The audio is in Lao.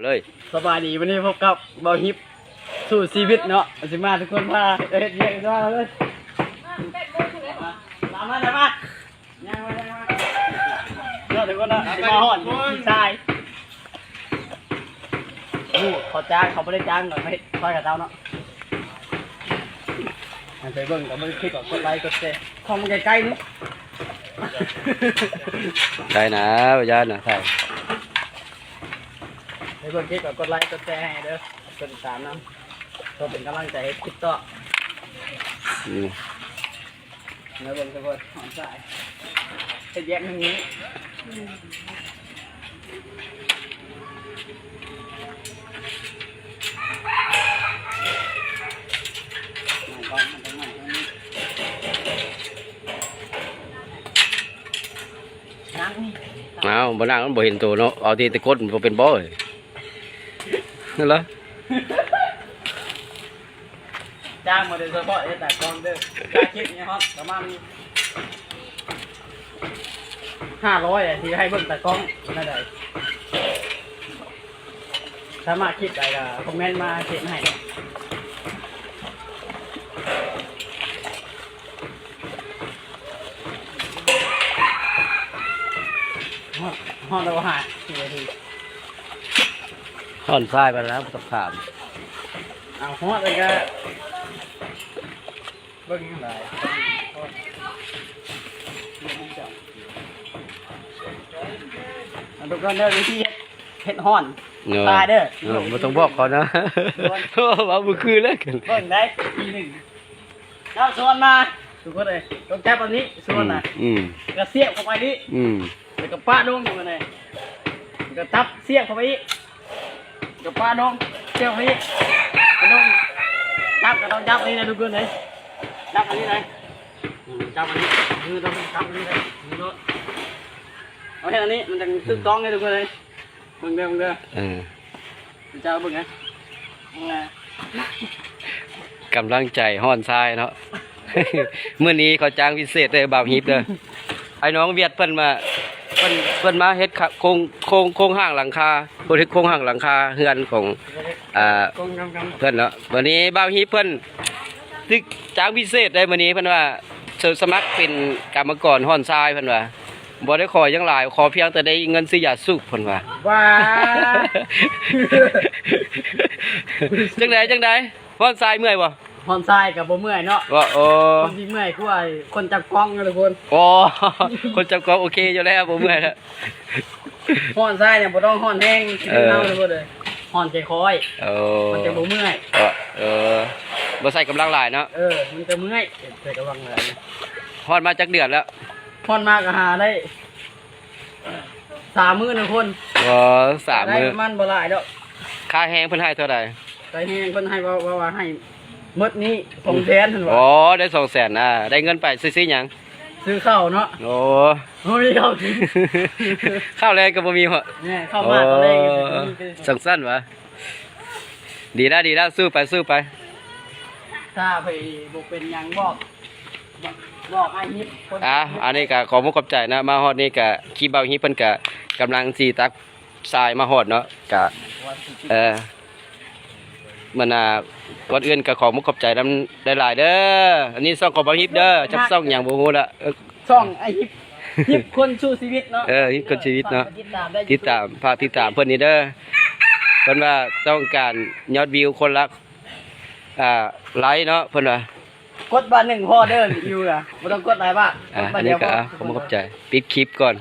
ເລີຍ. ສະບາຍດີ ວັນນີ້ພົບກັບບ່າວຮິບສູ້ຊີວິດເນາະ ຊິມາທຸກຄົນພາເຮັດວຽກເລີຍ. ຕາມມາ ຕາມມາ ຍ່າງມາ ຍ່າງມາເນາະ ທຸກຄົນເນາະ ຊິມາຮອດທີ່ຊາຍ. ໂອ້ ເຂົາຈ້າງ ເຂົາບໍ່ໄດ້ຈ້າງດອກ ມາເຮັດຊ່ອຍເຂົາເຈົ້າເນາະ. ອັນໄປເບິ່ງກໍເບິ່ງຄລິບກໍກົດໄລກົດແຊ ຂອງໃກ້ໆນີ້ ໄດ້ນະ ບໍ່ຢ້ານນະ ຖ່າຍ ໄປເບິ່ງຄລິບກໍກົດໄລກົດແຊໃຫ້ເດີ ກົດຕິດຕາມນຳ ເພື່ອເປັນກຳລັງໃຈເຮັດຄລິບຕໍ່. ອືມ ແລ້ວເບິ່ງສະເພາະຂອງສາຍ ເຮັດວຽກໜຶ່ງມື້ ນັ່ງນີ້ ນັ່ງນີ້ ນັ່ງນີ້. ອ້າວ ບໍ່ນັ່ງມັນບໍ່ເຫັນໂຕເນາະ ເອົາທີ່ແຕ່ກົດມັນບໍ່ເປັນບໍ່ ເອີ ນັ້ນລະ. ຈ້າງມາໂດຍສະເພາະເຮັດຕາກ້ອງເດີ ຄ່າຄລິບນີ້ຮອດປະມານຫ້າຮ້ອຍ ທີ່ໃຫ້ເບິ່ງຕາກ້ອງ ແນວໃດ ສາມາດຄລິບໃດກໍຄອມເມັນມາເຮັດໃຫ້. ຮອດ ຮອດແລ້ວຫາ ສີ່ນາທີ ຮອດຊາຍໄປແລ້ວ ບໍ່ຕ້ອງຖາມ. ເອົາ ຮອດແລ້ວກໍເບິ່ງຫຼາຍ ເອົາ ທຸກຄົນເດີ ວິທີເຮັດ ເຮັດຮ້ອນ ເອີ ຕາຍເດີ ເອີ ບໍ່ຕ້ອງບອກເຂົານະ ເວົ້າບໍ່ຄືເລີຍ ເບິ່ງໄດ້ ທີໜຶ່ງ ເຈົ້າສວນມາ ທຸກຄົນເອີຍ ຕ້ອງຈັບແບບນີ້ ສວນນະ ອືມ ອືມ ແລ້ວກໍສຽບເຂົ້າໄປນີ້ ອືມ ແລ້ວກໍປະລົງຢູ່ຫັ້ນແຫຼະ ແລ້ວກໍຕັບສຽບເຂົ້າໄປອີກ ແລ້ວກໍປະລົງ ສຽບເຂົ້າໄປອີກ ປະລົງ ຈັບກໍຕ້ອງຈັບອັນນີ້ນະ ທຸກຄົນເອີຍ ຈັບອັນນີ້ນະ ອືມ ຈັບອັນນີ້ ມືຕ້ອງຈັບອັນນີ້ນະ ມືໂລດ ເອົາເຮັດອັນນີ້ ມັນຈັ່ງຖືກຕ້ອງເດ້ ອືມ ທຸກຄົນເອີຍ. ເບິ່ງເດີ ເບິ່ງເດີ ເອີ ເຈົ້າເບິ່ງນະ ເບິ່ງນະ ກຳລັງໃຈຮ້ອນຊາຍເນາະ ມື້ນີ້ເຂົາຈ້າງພິເສດເດີ ບ່າວຮິບເດີ ໄອ້ນ້ອງຫວຽດເພິ່ນມາ ເພິ່ນ ເພິ່ນມາເຮັດ ໂຄງ ໂຄງ ໂຄງຮ່າງຫຼັງຄາ ເພິ່ນເຮັດໂຄງຮ່າງຫຼັງຄາເຮືອນຂອງ ອ່າ ເພິ່ນເນາະ ມື້ນີ້ບ່າວຮິບເພິ່ນຖືກຈ້າງພິເສດເດ້ ມື້ນີ້ເພິ່ນວ່າ ສະ ສະໝັກເປັນກຳມະກອນຮ້ອນຊາຍ ເພິ່ນວ່າ. ບໍ່ໄດ້ຂໍຫຍັງຫຼາຍ ຂໍພຽງແຕ່ໄດ້ເງິນຊື້ຢາສູບ ເພິ່ນວ່າ. ວ້າ ຈັ່ງໃດ ຈັ່ງໃດ ຮ້ອນຊາຍເມື່ອຍບໍ່? ຮ້ອນຊາຍກໍບໍ່ເມື່ອຍເນາະ ວ່າ ໂອ້ ຄົນທີ່ເມື່ອຍຄືວ່າຄົນຈັບກ້ອງນະທຸກຄົນ. ໂອ້ ຄົນຈັບກ້ອງໂອເຄຢູ່ແລ້ວ ບໍ່ເມື່ອຍແລ້ວ. ຮ້ອນຊາຍນີ້ບໍ່ຕ້ອງຮ້ອນແຮງ ເອີ ເຮົາເລີຍ ຮ້ອນຄ່ອຍໆ ເອີ ມັນຈະບໍ່ເມື່ອຍ ເອີ ເອີ ບໍ່ໃສ່ກຳລັງຫຼາຍເນາະ ເອີ ມັນຈະເມື່ອຍ ໃສ່ກຳລັງຫຼາຍ. ຮ້ອນມາຈັກເດືອນແລ້ວ? ຮ້ອນມາກໍຫາໄດ້ສາມມື້ນະຄົນ. ອໍ ສາມມື້ ໄດ້ປະມານບໍ່ຫຼາຍດອກ. ຄ່າແຮງເພິ່ນໃຫ້ເທົ່າໃດ? ຄ່າແຮງເພິ່ນໃຫ້ ເວົ້າ ເວົ້າວ່າໃຫ້ໝົດນີ້ສອງແສນເພິ່ນວ່າ. ອໍ ໄດ້ສອງແສນ ອ່າ ໄດ້ເງິນໄປຊື້ ຊື້ຫຍັງ? ຊື້ເຂົ້າເນາະ. ໂອ້ ບໍ່ມີເຂົ້າກິນ ເຂົ້າແລງກໍບໍ່ມີເພາະ ແມ່ນ ເຂົ້າມາກໍແລງ ໂອ້ ຈັ່ງຊັ້ນຫວາ? ດີແລ້ວ ດີແລ້ວ ສູ້ໄປ ສູ້ໄປ. ຖ້າໄປບໍ່ເປັນຫຍັງບອກ ບອກອ້າຍຮິບ ຄົນ ອ່າ ອັນນີ້ກໍຂອບອົກຂອບໃຈນະ ມາຮອດນີ້ກໍຄລິບບ່າວຮິບເພິ່ນກໍກຳລັງຊິຕັກຊາຍມາຮອດເນາະ ກໍ ເອີ ມື້ໜ້າ ກ່ອນອື່ນກໍຂອບອົກຂອບໃຈນຳຫຼາຍໆເດີ. ອັນນີ້ຊ່ອງຂອງບ່າວຮິບເດີ ຈັກຊ່ອງຫຍັງບໍ່ຮູ້ລະ ເອີ ຊ່ອງອ້າຍຮິບ ຮິບຄົນສູ້ຊີວິດເນາະ. ເອີ ຮິບຄົນສູ້ຊີວິດເນາະ ຕິດຕາມໄດ້ ຕິດຕາມ ຝາກຕິດຕາມເພິ່ນນີ້ເດີ ເພິ່ນວ່າຕ້ອງການຍອດວິວຄົນລະ ອ່າ ໄລເນາະ ເພິ່ນວ່າ. ກົດບາດໜຶ່ງພໍເດີ ວິວນະ ບໍ່ຕ້ອງກົດຫຼາຍບາດ. ອ່າ ອັນນີ້ກໍ ອ່າ ຂອບຄຸນຂອບໃຈ ປິດຄລິບກ່ອນ.